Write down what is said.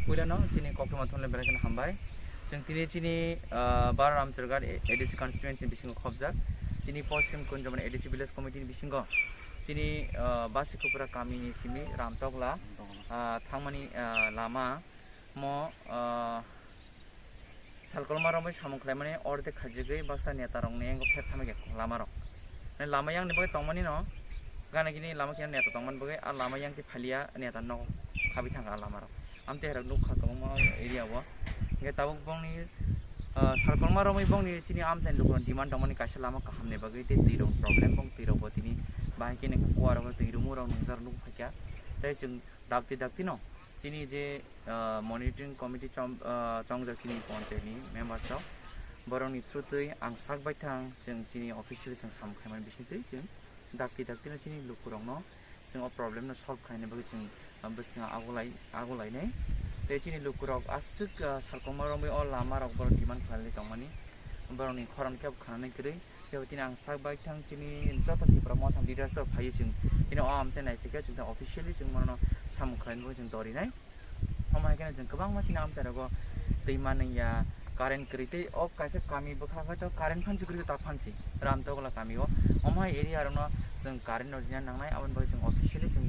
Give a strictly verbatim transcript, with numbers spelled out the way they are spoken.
Puilano chini koktwma thumle belai kheno hambai. Chwng tini chini, ah, Bararam Chirgar A D C constituency bisingo khobjak. Chini Poschim Kunjomani A D C village committee ni bisingo chini, ah, Basikupura kamini simi Ramtokla, ah, thangmani, ah, lama mo, ah, Salkolma romwi samung khlaimani ordek khajigwi baksa neta rokni yango phek thamwi khe lama rok. Mane lama yang ni bagwi tongmani no, gana gini lama khe neta tongmani bagwi a lama yang khe phalia neta no khabi thangkha a lama rok. Amtwi herok nukha kwbangma area o. Hingkhe tabuk bongni, ah, Salkolma romwi bongni chini amchaini lukurok demand tongmani kaisa lama kaham ni bagwi tei twi rok problem bong twi rok bo tini bahai khe nokha kuwa rok twi rumu rok nungjar nuk phaikha. Tei chwng dakti dakti no chini je, ah, monitoring committee chom-, ah, chongjak chini panchayat ni members rok, borok ni through twi ang sak baithang chwng chini officially chwng samung khaimani bisingtwi chwng dakti dakti no chini lukurok no chwng o problem no solve khaina bagwi chwng, ah, bwskango agulai, agulainai. Tei chini lukurok aswk, ah, Salkolma romwi o lama rok borok demand khlailai tongmani, borok ni khorang kebo khanani kwrwi. Kebo tini ang sak bai thang chini joto Tipra Motha leaders rok phaiwi chwng tini o amchai nai phikha chwng tei officially chwng bono samung khlaina bagwi chwng dorinai. Omo hai kheno chwng kwbangma chini amchai rogo twi manwi ya, current kwrwi tei o kaisa kami bwkha hai to current phansi kwrwi ta phansi Ramtokla kami o. Omo hai area rokno chwng current no rwna nangnai, aboni bagwi chwng officially chwng